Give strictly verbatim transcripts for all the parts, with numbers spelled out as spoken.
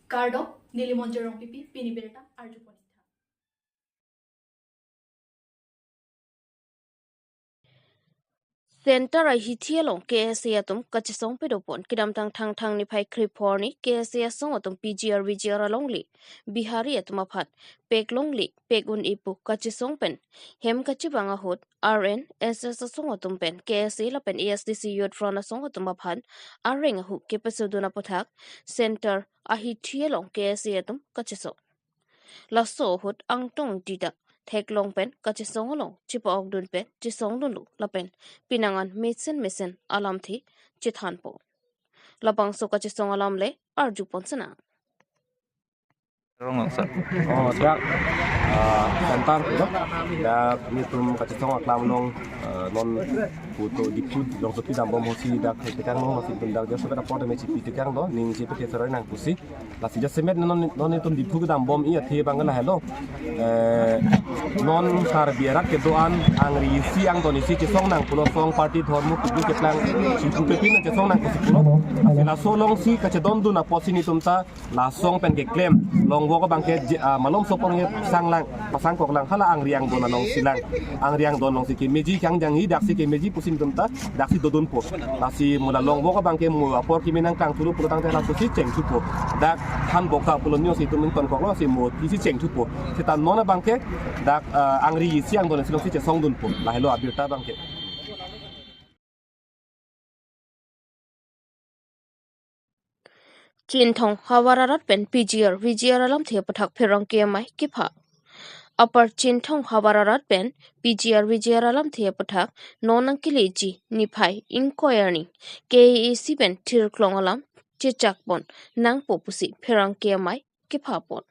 Kardom, neli Monjir Rongpipi, pini birta arjupon-ik tha. Center ahithi along K S A atum kachesong pedopon, kedamtang Thangthang niphai krepho arni K S A asong atum P G R V G R alongle Bihari atum aphan pek longle, pek un-e pu kachesong pen hem kachevang ahut R N S S asong atum pen K S A lapen A S D C Youth Front asong atum aphan areng ahu kepasodun aputhak center ahithi along K S A atum kachesong. Laso ahut Angtong Ingti ta theklong pen kachesong along chepa-okdun pen chesongdunlo lapen penang an mesen mesen alamthe chethanpo. Labangso kachesong alam le arjupon sinang. Rong sa. Oh, dak, ah, center ko. Dak nelitum kachesong aklam along, ah, non puto Diphu along sopi dambom ahutsi dak tekang along lasi tum dak josepet apor tame chipi tekang do, ning chipi ke serai nang pusi. Lasi jasemet non, non nelitum Diphu kedambom-i athe abang lahelo. Eh, non Karbi arat kedo-an angri isi angdon isi chesong nang pulo, song party dhormo kedo keplang chipu pepin chesong nang pusi pulo. Lasi laso alongsi kachedondun apotsi nelitum ta la song pen keklem, longvok abang ke je-, ah, malom sopong ye pasanglang, pasangkoklang, hala angri angdon alongsi lang. Angri angdon alongsi kemeji kangjangji, daksi kemeji pusi nelitum ta daksi dodunpo. Lasi mo la longvok abang ke mo apor kimi nangklang thulo pulotangte lasosi chengthupo. Dak han boka pulo neo si itum ningtonkoklo si mo athisi chengthupo. Seta non abang ke dak, ah, angri isi angdon isi alongsi chesongdunpo. Lahelo abirta abang ke. Chinthong havar arat pen P G R V G R alamthe aputhak pherangke amei kepha. Upper Chinthong havar arat pen P G R V G R alamthe aputhak non nangkeleji niphai ingkoi arni K A A C pen thirklong alam chechakpon nangpo pusi pherangke amei kephapon.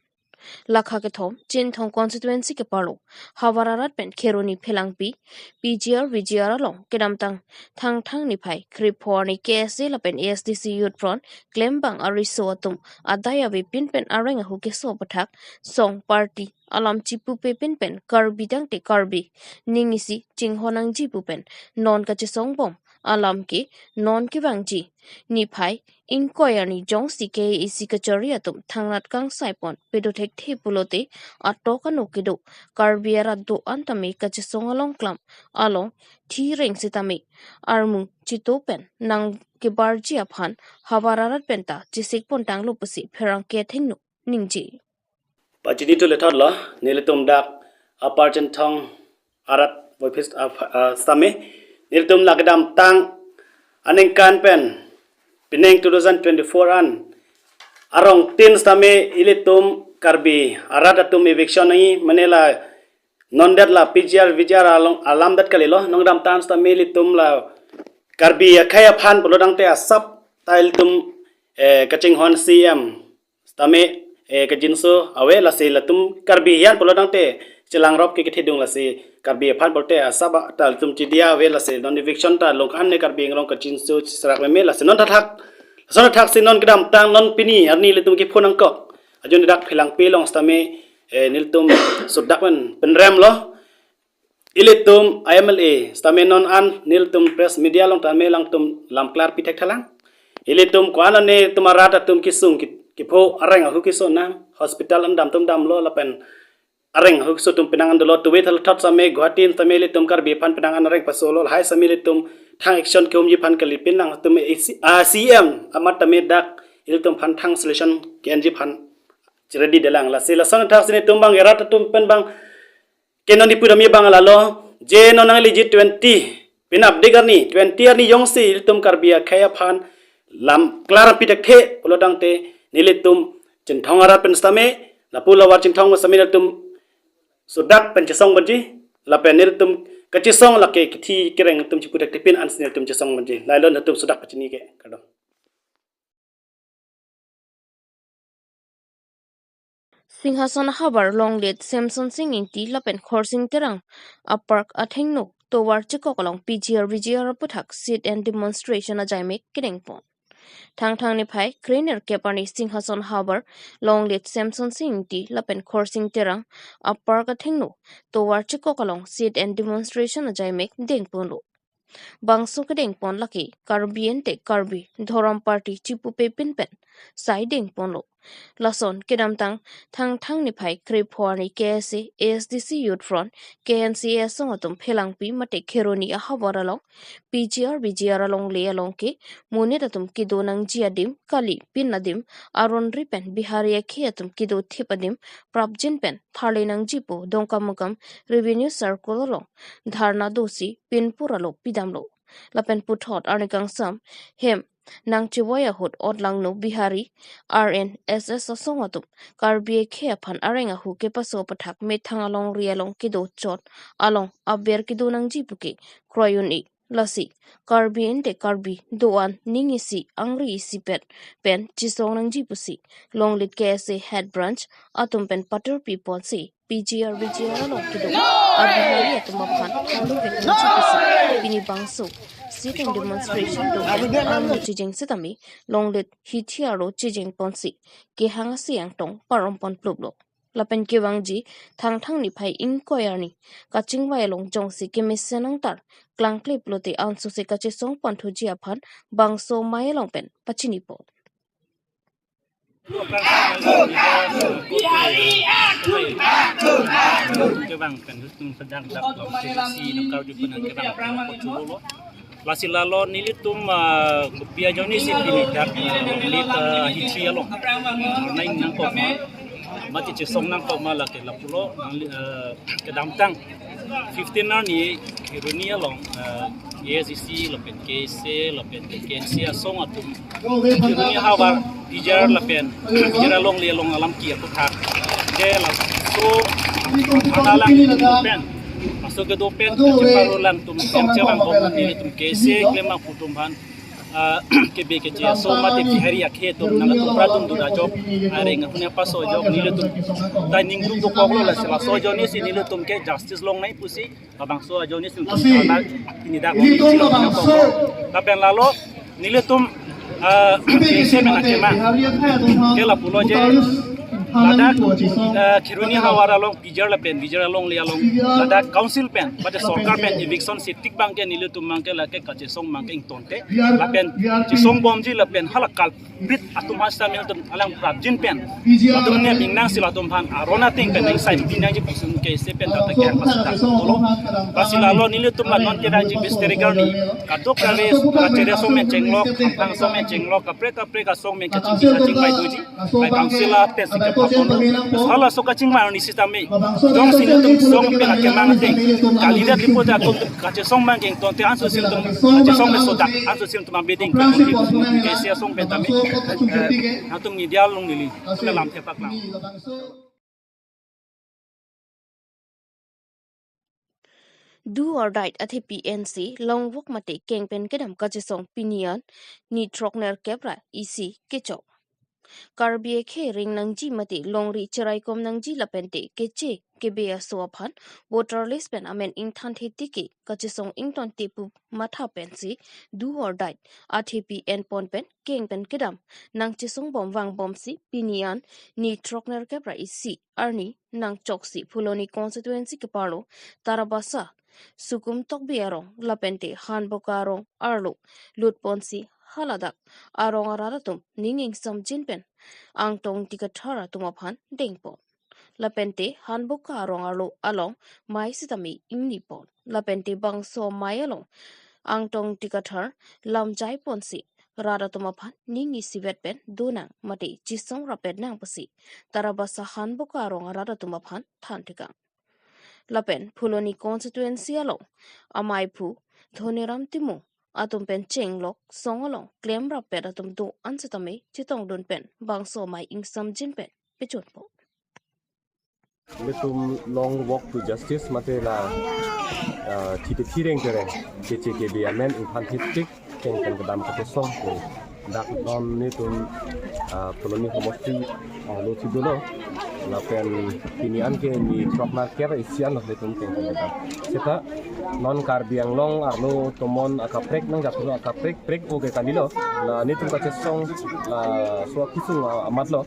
Lakha kethom, Chinthong constituency keparlo havar arat pen Kheroni Phelangpi P G R V G R along kedamtang Thangthang niphai krepho arni K S A lapen A S D C Youth Front klembang ariso atum adai avepin pen areng ahu keso aputhak song party alam chipu pepin pen Karbi tangte Karbi ning isi chinghon nangji pu pen non kachesongbom alam ke non kevangji niphai ingkoi arni jongsi K A A C kachari atum thangnat kangsaipon pedo thekthe pulote atok ano kedo Karbi arat do-an tame kachesong along klam along thi reng sitame armu chito pen nangkebarji aphan havar arat penta chesikpon tanglo pusi pherangke athengno ningje. Pachini tu lethot lo, nelitum dak Upper Chinthong arat voiphis, ah, ah, sitame. Nelitum la kedamtang aningkan pen, pining two thousand twenty-four an arong tin sitame ilitum Karbi arat atum eviction nangji, mane la non det la P G R V G R along alam det kalilo, non kedamtang sitame ilitum la Karbi akhei aphan pulotangte asap ta ilitum, eh, kachinghon C M sitame, eh, kajinso ave lasi latum Karbi hian pulotangte chelangrop ke kethedung lasi Karbi aphan pulote asap ta latum chidia ave lasi non eviction ta longkan ne Karbi Anglong kajinso chiserak meme lasi non thakthak. Lason thakthaksi non kedamtang non pini arni ilitum kephone nangkok. Ajon dak Phelangpi along sitame, eh, nelitum sudak pen penrem lo. Ilitum I M L A sitame non an nelitum press media along tame langtum lam klarpi thekthalang. Ilitum ko-an ane tum arat atum kesung ke, kepho areng ahu keso nang hospital an dam tum damlo lapen areng ahu keso atum penang an dolo tuve thal thot sitame Guwahati sitame ilitum Karbi aphan penang an areng pasolo lahai sitame ilitum thang action ke-umji aphan kalipin nang atum A C, ah, C M amat tame dak ilitum aphan thang solution ke-enji aphan ready detlang lasi lason thakthaksi nelitum bang erat atum pen bang ke non ipu dami bang lalo, je non nangleji twenty, penap dik arni, twenty arni jongsi ilitum Karbi akhei aphan lam klarpi thekthe pulotangte nelitum Chinthong arat pen sitame, lapu lavar Chinthong sitame nelitum sudak pen chesong ponji, lapen nelitum kachesong lake kethi kereng tum chipu thekthe pin ansi nelitum chesong ponji. Lahelo nelitum sudak pachini ke, kardom. Singhason havar along Late Semson Sing Ingti lapen Khorsing Terang apark athengno tovar chekok along P G R V G R aputhak sit and demonstration ajaimek kedengpon. Thangthang niphai krenerkep arni Singhason havar along Late Semson Sing Ingti lapen Khorsing Terang apark athengno tovar chekok along sit and demonstration ajaimek dengponlo. Bangso kedengpon lake Karbi ante Karbi dhorom party chipu pepin pen sai dengponlo. Lason kedamtang Thangthang niphai krepho arni K S A, A S D C Youth Front, K N C A asong atum Phelangpi mate Kheroni ahavar along P G R, V G R alongle along ke monit atum kedo nangji adim, kali pin adim, aron ri pen Bihari akhei atum kedo thip adim prapjin pen tharle nangji pu Dongkamukam Revenue Circle along dharna dosi pinpur alo pidamlo. Lapen puthot arni kangsam hem nangchevoi ahut otlangno Bihari, R N S S asong atum Karbi akhei aphan areng ahu kepaso aputhak methang alongri along kedo chot along aber kedo nangji puke kroi un-e. Lasi Karbi ante Karbi do-an ning isi angri isipet pen chesong nangji pusi longlit K S A Head Branch atum pen patur piponsi P G R V G R along kedo a-Bihari atum aphan thanlo vek nangji pusi pini bangso sit-in demonstration do arlo chejeng setame longlit hithi arlo chejeng ponsi kehang asi angtong parom pon pluplo. Lapen kevangji Thangthang niphai ingkoi arni kachingvai along jongsi kemesen angtar klangkle pulote ansose kachesong ponthuji aphan bangso amei along pen pachinipo. Kevang pen ilitum sedang dak long sesi nangkar di penang kevang pen pachulo. Lasi lalo nelitum, ah, kopi ajoine si pini dak, ah, longlit, ah, hithi along nang nangkok ma, mati chesong nangkok ma lake lapulo nang, ah, kedamtang fifteen arni Kheroni along, ah, A S D C lapen K S A lapen K N C A asong atum Kheroni ahavar P G R lapen P G R alongle along alam ki aputhak. Ke laso hana lang pen, laso kedo pen, kacheparu lang atum, kemchevang bom nelitum K S A klem aputum aphan, ah, kebe keche aso mate Bihari akhei atum nang atum pradun dun ajok, areng ahun apaso ajok nelitum ta ningduk dokoklo. Lasi laso ajoine si nelitum ke justice longnei pusi labangso ajoine si nelitum thana pini dak ilitum ilitum labangso. Lapen lalo nelitum, ah, K S A pen akemang ke lapulo je ladak, ah, Kheroni ahavar along P G R lapen V G R alongle along ladak council pen mate sorkar pen eviction si tik abangke nelitum abangke lake kachesong abangke ingtonte lapen chesong bomji lapen hala culprit atum aphan sita nelitum alang prapjin pen latum ne bingnang si latum aphan aron ateng pen nengsai bingnangji pusi K S A pen tata ke pas ta tolo. Lasi lalo nelitum la non kedangji bis teregar ni kadok kare kachere asong pen chenglok, aphang asong pen chenglok, kaprek kaprek asong pen kachingki kachingvai doji. Bai bangsi la pensi kepapon. Halaso kachingvai arni sitame jongsi nelitum song pen akemang ateng kalidet lipo ja atum kachesong abangke ingtonte ansose nelitum kachesong pen sodak, ansose nelitum abeding ke K S A asong pen tame, eh, atum media along neli atum lamthe paklang. Do or die athe pen si longvok mate keng pen kedam kachesong pini an ni throknerkep ra isi kechok. Karbi akhei ring nangji mate longri cheraikom nangji lapente keche kebe aso aphan voter list pen amen ingthan thek tike kachesong ingtonte pu matha pensi do or die athe pen pon pen keng pen kedam nangchesong bom vang bomsi pini an ni throknerkep ra isi arni nangchoksi Phuloni constituency keparlo Tarabasa, Sukum Tokbi arong lapente Hanboka arong arlo lutponsi haladak arong arat atum ning ingsamjin pen Angtong Ingti Kathar atum aphan dengpon. Lapente Hanboka arong arlo along mei sitame ingnipon. Lapente bangso mei along Angtong Ingti Kathar lamjaiponsi rat atum aphan ning isivet pen donang mate chesong rapet nang pusi Tarabasa Hanboka arong arat atum aphan thanthekang. Lapen Phuloni constituency along amaiphu Dhoniram Timung atum pen chenglok song along klem rapet atum do-an sitame chetongdun pen bangso mei ingsamjin pen pechunpo. Ilitum long walk to justice mate la, ah, thite thireng tereng keche kebe amen ingthan thek tik keng pen kedam kachesong pu dak non nelitum, ah, Phuloni homosti arlo si dolo lapen pini an ke ni throknerkep isi an nelitum keng pen kedam. Seta non Karbi Anglong arlo tomon akaprek nangjathulo, akaprek prek oke kalilo, la nelitum kachesong laso akisung amatlo.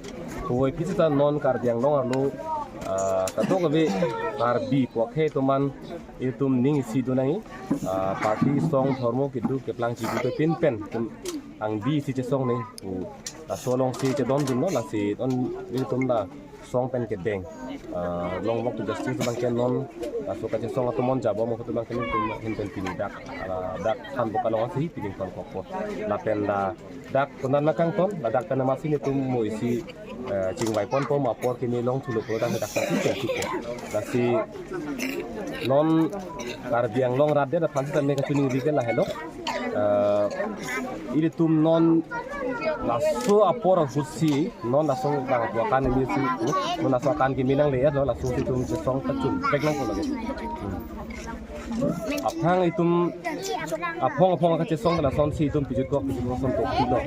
Puvoiphit seta non Karbi Anglong arlo, ah, kadokave Karbi pu akhei atum an itum ning isi donangji, ah, party song dhormo keduk keplang chibu pepin pen itum angbi isi chesong nangji pu Laso alongsi chedondunlo, lasi non ilitum la song pen kedeng, ah, Long Walk to Justice abangke non laso kachesong atum on jabom ahut abangke ilitum ahin pen pini dak, ah, dak thanbok alongsi pini tongkokpo. Lapen ladak konat nangkangton, ladak pen amatsi netum mo isi, eh, chingvai ponpo, ma apor kimi longthulo pulo tangte dak si pen supo. Lasi non Karbi Anglong rat det aphan sitame kachiningri ke lahelo. Eh, ilitum non laso apor ahutsi, non laso bang akan kimi si, non laso akan kimi nangle-etlo, laso si itum chesong kachun pek nangpo lagi. Hmm. Aphrang itum aphong aphong kachesong lasonsi itum pijutkok pijutkok son tokpilo.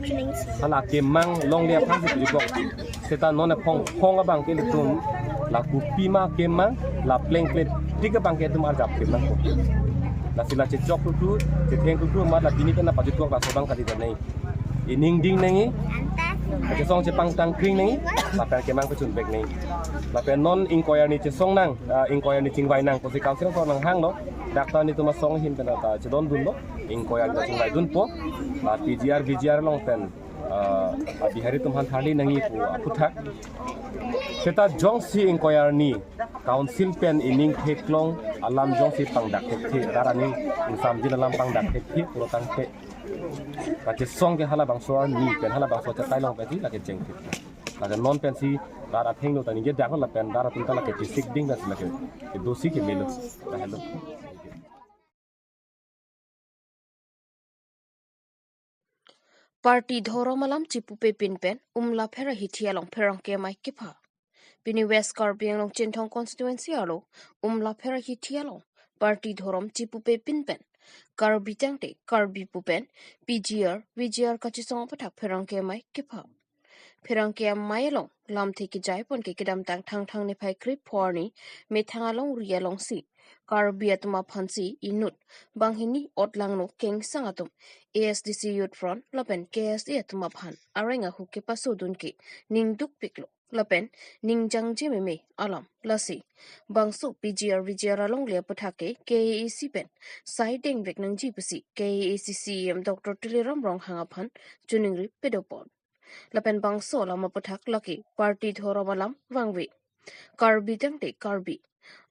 Hala kemang longle aphrangsi pijutkok. Seta non aphong aphong abangke ilitum la kopima kemang, la plengple tik abangke itum arjap kemang ko. Lasi la chechok tutu, chetheng tutu amat la pini pen la pajutkok laso abang kali nangji. Ining ding nangji, kachesong chepangtang kring nangji, lapen kemang pachun pek nangji. Lapen non ingkoi arni chesong nang, ah, ingkoi arni chingvai nang pusi council ason nanghanglo. Dak ta netum asong ahin pen ta chedondunlo. Ingkoi arni ta chingvaidunpo. La P G R, V G R along pen, ah, Bihari atum aphan tharli nangji pu aphuthak. Seta jongsi ingkoi arni council pen ining theklong alam jongsi pangdak thekthe, rat aning ingsamjin alam pangdak thekthe pulo tangte, kachesong ke halabangso arni pen halabangso achatai along pensi lake chengthe. Lake non pensi rat athengno ta ningjedaklo lapen rat atum ta lake pisik ding ta si lake kedosi kemelo. Lahelo. Party dhorom alam chipupe pin pen Umla Phera Hithi along pherangke amei kepha. Pini West Karbi Anglong Chinthong constituency arlo Umla Phera Hithi along party dhorom chipupe pin pen Karbi tangte Karbi pu pen P G R, V G R kachesong aphuthak pherangke amei kepha. Pherangke amei along lamthe kejai pon ke kedamtang Thangthang niphai krepho arni methang alongri alongsi Karbi atum aphansi inut banghini otlangno kengsang atum A S D C Youth Front lapen K S A atum aphan areng ahu kepasodun ke ningdukpiklo lapen ningjangje meme alam lasi bangso P G R V G R alongle aphuthak ke K A A C pen sai dengvek nangji pusi K A A C C E M Doctor Tuliram Ronghang aphan chiningri pedopon. Lapen bangso alam aphuthak lake party dhorom alam vangve. Karbi tangte Karbi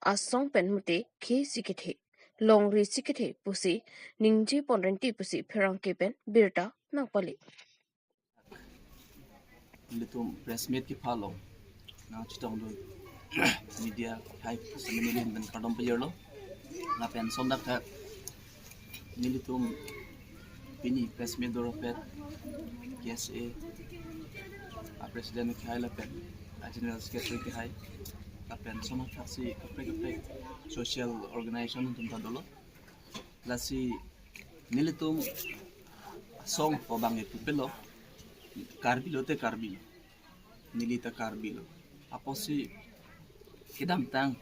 asong pen mute khei si kethe, longri si kethe pusi ningje pon renti pusi pherangke pen birta nangpale. Nelitum press meet kepha along nangchetongdun media hai sitame neli ahin pen kardom pajirlo. Lapen sondak thak nelitum pini press meet doropet K S A a president kehai lapen a general secretary kehai lapen sondak thaksi kaprek kaprek social organization atum ta dolo. Lasi nelitum asong ko bang epupelo, Karbi lote Karbi lo, neli ta Karbi lo. Apotsi kedamtang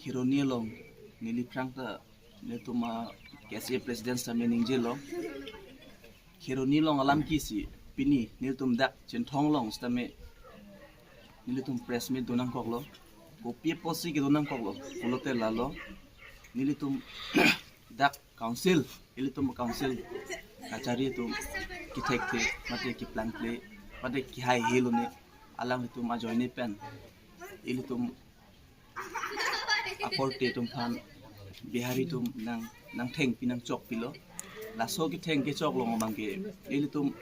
Kheroni along neli phrang ta nelitum a K S A president sitame ningjelo. Kheroni along alam ke si pini nelitum dak Chinthong along sitame nelitum press meet donangkoklo. Kopi apotsi kedonangkoklo pulote lalo nelitum dak council, ilitum council kachari atum kethekthe mate keplangple mate kehaihe lone, alanglitum ajoine pen ilitum akorte atum aphan Bihari atum nang, nangthengpi nangchokpilo. Laso ketheng kechok along abangke ilitum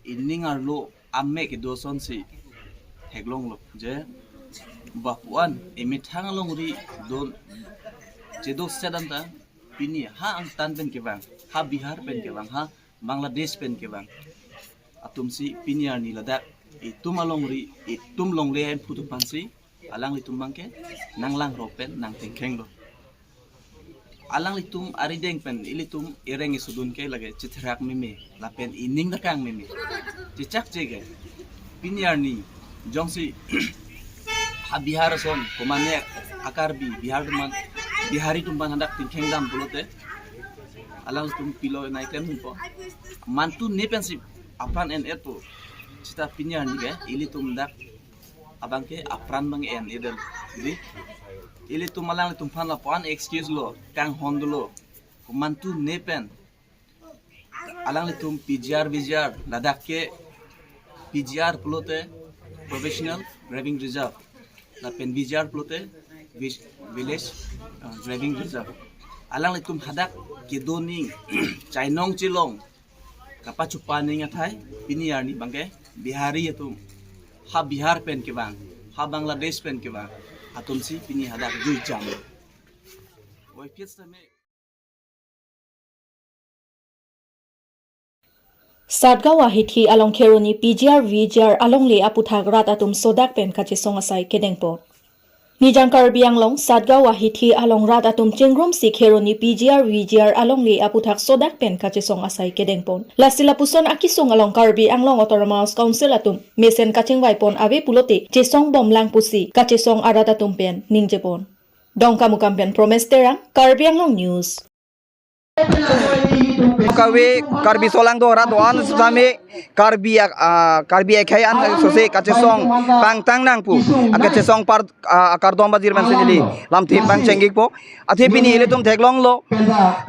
ining arlo amek kedo asonsi theklonglo je bapuan emethang alongri don chedo sedan ta pini ha angtan pen kevang, ha Bihar pen kevang, ha Bangladesh pen kevang atumsi pini arni ladak itum alongri, itum longle ahem phutu aphansi alanglitum abangke nanglangrok pen nangthengkhenglo. Alanglitum arideng pen ilitum ereng isudun ke lake chetherak meme lapen ining dakang meme. Chechak cheke pini arni jongsi ha Bihar ason komane a Karbi Bihar atum aphan, Bihari atum aphan hadak tingkheng dam pulote alanglitum pilo nai klem hunpo. Mantu ne pensi apran en-etpo. Seta pini arni ke ilitum dak abangke apran abang en-edetlo. Jadi ilitum alanglitum aphan lapuan excuse lo, kanghon dolo. Komantu ne pen Alanglitum P G R, V G R, ladak ke P G R pulote Professional Grazing Reserve, lapen V G R pulote vi-, Village, uh, Grazing Reserve. Alanglitum hadak kedo ning, chainong chelong, kapachupa ning athai, pini arni abangke Bihari atum, ha Bihar pen kevang, ha Bangladesh pen kevang atumsi pini hadak juijam. Oi, fiesta me. Satgaon ahithi along Kheroni P G R V G R alongle aputhak rat atum sodak pen kachesong asai kedengpon. Nijang Karbi Anglong, Satgaon ahithi along rat atum chengrumsi Kheroni P G R V G R alongle aputhak sodak pen kachesong asai kedengpon. Lasi lapuson akesung along Karbi Anglong Autonomous Council atum mesen kachingvaipon ave pulote chesong bomlang pusi kachesong arat atum pen ningjepon. Dongkamukam pen Promes Terang, Karbi Anglong News. Kave Karbi solang do rat do-an sitame Karbi ak-, ah, Karbi akhei an sose kachesong pangtang nangpu. Akachesong par, ah, akardom bajir man senili lamthe pangchengikpo. Athe pini ilitum theklonglo,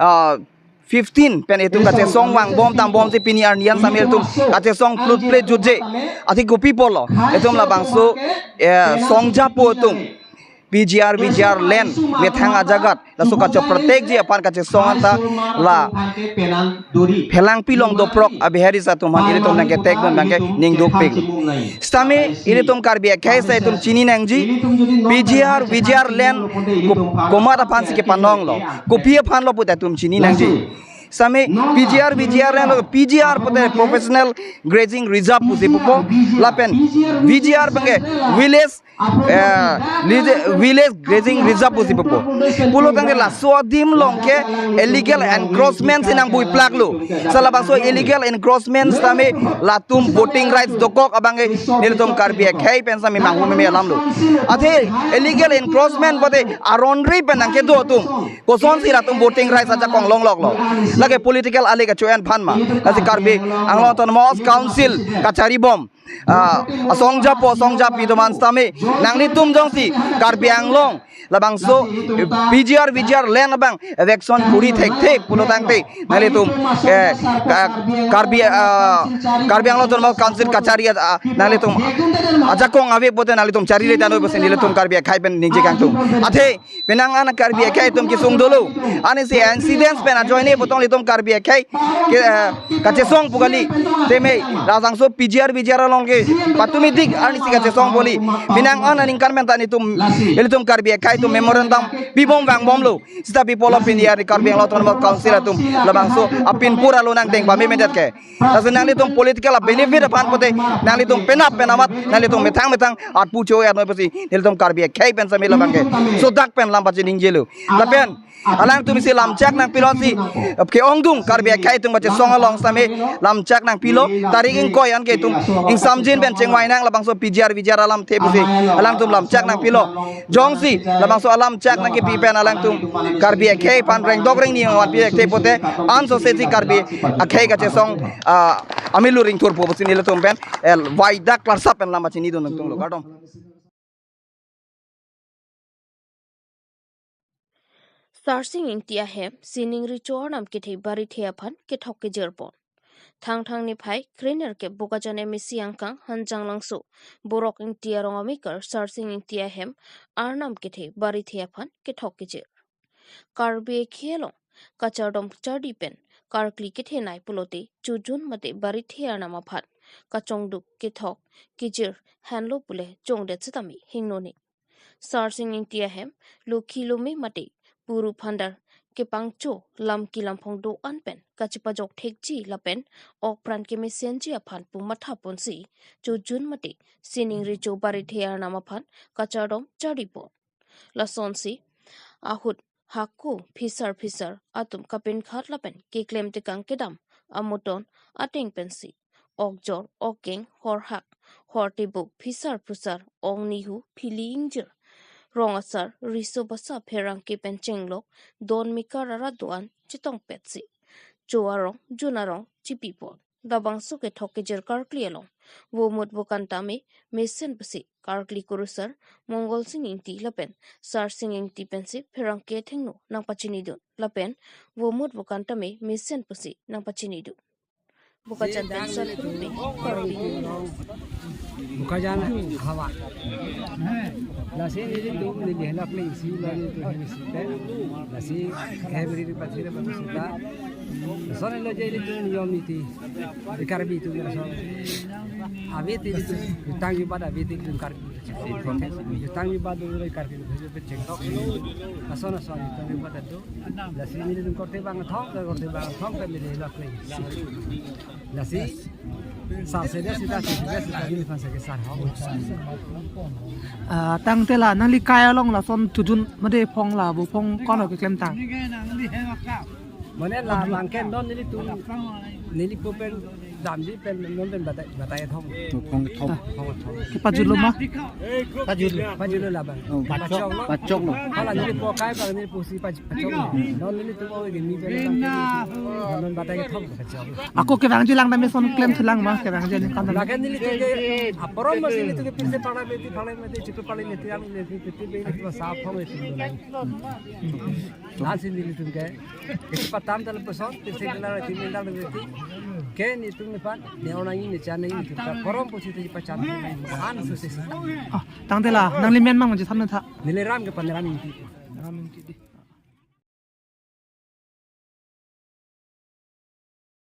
ah, fifteen pen itum kachesong vangbom tambomsi pini arni an sitame itum kachesong plutple jutje. Athe kopi pulo, itum labangso, eh, songjapo atum P G R, V G R land methang ajagat laso kachoprotekji aphan kachesong anta la phelangpi long doprok a-Bihari atum aphan ilitum nangketekdun abangke ningdukpik. Sitame ilitum Karbi akhei sai itum chini nangji, P G R, V G R land ko-, komat aphansi kepanonglo, kopi aphanlo pute itum chini nangji. Sitame P G R, V G R land lo, P G R pute Professional Grazing Reserve pusi pupo, lapen V G R abangke Village, eh, Village Grazing Reserve pusi pupo. Pulotangte laso adim along ke illegal encroachment si nangbuiplaklo. Sa labangso illegal encroachment sitame latum voting rights dokok abangke nelitum Karbi akhei pen sitame manghu meme alamlo. Athe illegal encroachment pute aronri pen nangkedo atum kosonsi latum voting rights ajakong longloklo? Lake political ale kacho-en aphan ma? Lasi Karbi Anglong Autonomous Council kacharibom, ah, asongjapo asongjapi atum an sitame nanglitum jongsi Karbi Anglong labangso P G R V G R land abang eviction kuri thekthe pulotangte nanglitum, eh, ka-, Karbi, ah, Karbi Anglong Autonomous Council kachari, ah, nanglitum ajakong ave pute nanglitum chari re tano pusi nelitum Karbi akhei pen ningje kangtung. Athe penang an Karbi akhei atum kesung dolo. Anisi incidents pen ajoine botong ilitum Karbi akhei ke, eh, kachesong pu kali. Teme labangso P G R V G R along ke patumi dik anisi kachesong pu kali. Penang an aningkan pen ta nelitum, ilitum Karbi akhei atum memorandum pibom vangbomlo. Sita pi pulo pini arni Karbi Anglong Autonomous Council atum labangso apin pura lonang deng pame medet ke. Lasi nanglitum political benefit aphan pute nanglitum penap penamat nanglitum methang methang atpu cho-e anoi pusi nelitum Karbi akhei pen sitame labangke sodak pen lam pachiningjelo. Lapen alangtum isi lamchak nangpilonsi ke-ongdung Karbi akhei atum kachesong along sitame lamchak nangpilo, tarik ingkoi anke itum ingsamjin pen chingvai nang labangso P G R V G R alamthe pusi alangtum lamchak nangpilo. Jongsi labangso alamchak nangkepi pen alangtum Karbi akhei aphan rengdok rengni vanpi thekthe pute ansose si Karbi akhei kachesong, ah, amelu ringthurpo pusi nelitum pen, eh, vaidak klarsap pen lam pachinidun nangtunglo, kardom. Sarsing Ingti ahem sining recho arnam kethe barithe aphan kethok kejirpon. Thangthang niphai krenerkep Bokajan M A C angkang Hanjang Langso Borok Ingti arong amekar Sarsing Ingti ahem arnam kethe barithe aphan kethok kejir. Karbi akhei along kachardom chardi pen karkli kethenei pulote chojun mate barithe arnam aphan kachongduk kethok kejir henlo pule chongdet sitame hingnone. Sarsing Ingti ahem lokhi lome mate puru phandar kepangcho lam kilamphong do-an pen kachepajok thekji lapen okpran kemesenji aphan pu mathaponsi chojun mate sining recho barithe arnam aphan kachardom chardipon. Lasonsi ahut hako phisar phisar atum kapinkhat lapen keklem tekang kedam amuton ateng pensi okjor, okeng, horhak, hortebuk, phisar phusar, ong nihu, phili ingjir, rong asar, riso basa pherangke pen chenglok, don mekar arat do-an chetongpetsi cho arong jun arong chipipon. Labangso kethok kejir karkli along vomut vokan tame mesen pusi karkli kurusar Mongol Sing Ingti lapen Sarsing Ingti pensi pherangke athengno nangpachinidun lapen vomut vokan tame mesen pusi nangpachinidun. Bokajan Pension Group, Karbi. Bokajan havar. Lasi nelitum neli halak le isi lo nelitum hem isi pen. Lasi hem ri ri pathir pathir sita. Lason lo je nelitum niyom niti. Di Karbi atum lason. Ave te nelitum jutang jubat ave te nelitum Karbi. Jutang jubat do lo Karbi. Lason lason jutang jubat do. Lasi nelitum korte bang thong, korte bang thong pen neli halak le. Lasi, sar sede sita, sar sede sita, neli aphan sake sar ho. Ah, tangte la, nangli kai along lason thudun mate phong la, vo phong kono keklem tang. Mane la bang ke non nelitum, neli po pen damji pen non pen batai, batai thom. Phong thom. Phong thom. Kepajut lo ma? Pajut lo. Pajut lo la bang. Oh, pachok. Pachok lo. Hala neli po kai bang neli po si paj- Pachok. Non nelitum o ini je non batai thom pachok. Ako kevangji lang dam eson klem thulang ma kevangji ni kan. Lake nelitum ke aporom mas nelitum ke pirse parliament, parliament, chitu parliament, yang nelitum ke pirse beli itu sa phong itu. Lasi nelitum ke isi patam tal peson, pirse bela rati mendal rati. Ke nelitum ni pan, ne orang ini channel ini kita korom posisi pachan. An sukses. Ah, tangte la, nangli men mang manje samne tha. Neli Ram ke pan Ram ini.